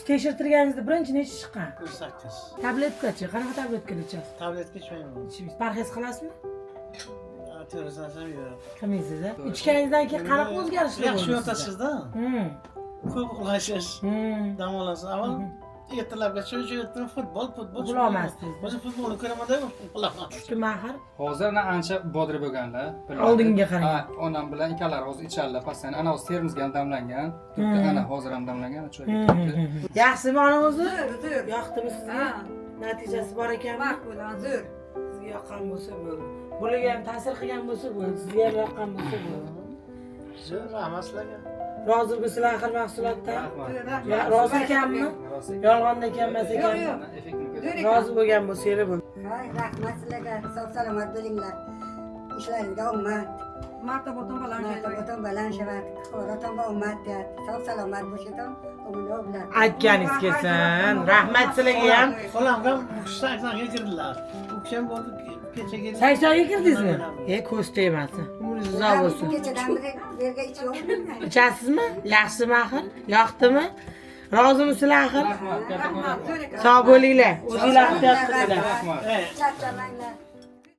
Tekshirtirganingizda birinchi necha chiqqan? 48. Tabletkachi? Qanaqa tabletkalar ichasiz? Tabletka ichmayman. Ichmaysiz. Parhez qilasizmi? To'g'risini yo'q. Qilmaysiz, a? Ichganingizdan keyin qanaqa o'zgarishlar Yaxshi bo'ldi sizda? yotasizda. Ko'p uxlaysiz. Dam olasiz. Avval ertalabgacha o'sha yerda futbol, futbol. Uxlamasdingiz. O'zi futbolni ko'raman deb uxlaman. Tushdimi axir? Hozir ana ancha bodri bo'lganlar. Bilan. Oldingiga qarang. Ha, onam bilan ikkalari hozir ichadilar постоянно. Ana hozir terimizga ham damlangan. Turibdi, ana hozir ham damlangan, choyga turibdi. Yaxshimi ona o'zi? Zo'r, zo'r. Yoqdimi sizga? Ha, Natijasi bor ekanmi? ma'qul, ha, zo'r. Sizga yoqqan bo'lsa bo'ldi. Bularga ham ta'sir qilgan bo'lsa bo'ldi. Sizga ham yoqqan bo'lsa bo'ldi. Zo'r, rahmat sizlarga. Rozi bo'lsalar axir mahsulotdan? Rahmat. Zo'r, rahmat. Ya, rozi ekanmi? Rozi. Yolg'ondan ekanmas Yo'q, ekanmi? yo'q. Effektini Zo'r ko'rdim. ekan. Rozi bo'lgan bo'lsanglar bo'ldi. Hay, rahmat sizlarga, sog' salomat bo'linglar. Ishlaringizga omad, Martabaton baland. martabaton baland shavat, xoraton va omad deyat. Sog' salomat bo'lsin, umri bilan. Aytganingiz kelsin. Rahmat sizlarga ham. Xolam ham bu kishi 80 ga kirdilar. U kishi ham bo'ldi kecha keldi. 80 ga kirdingizmi? E, ko'z tegmasin. Umringiz uzoq bo'lsin. Kechadan beri bu yerga ich yo'qmi? Ichasizmi? Yaxshimi axir? Yoqdimi? Rozimisizlar axir? Rahmat, kattakon Rahmat, rahmat. zo'r ekan. Sog' bo'linglar. O'zinglar ehtiyot qilinglar. Rahmat. Eh, Charchamanglar.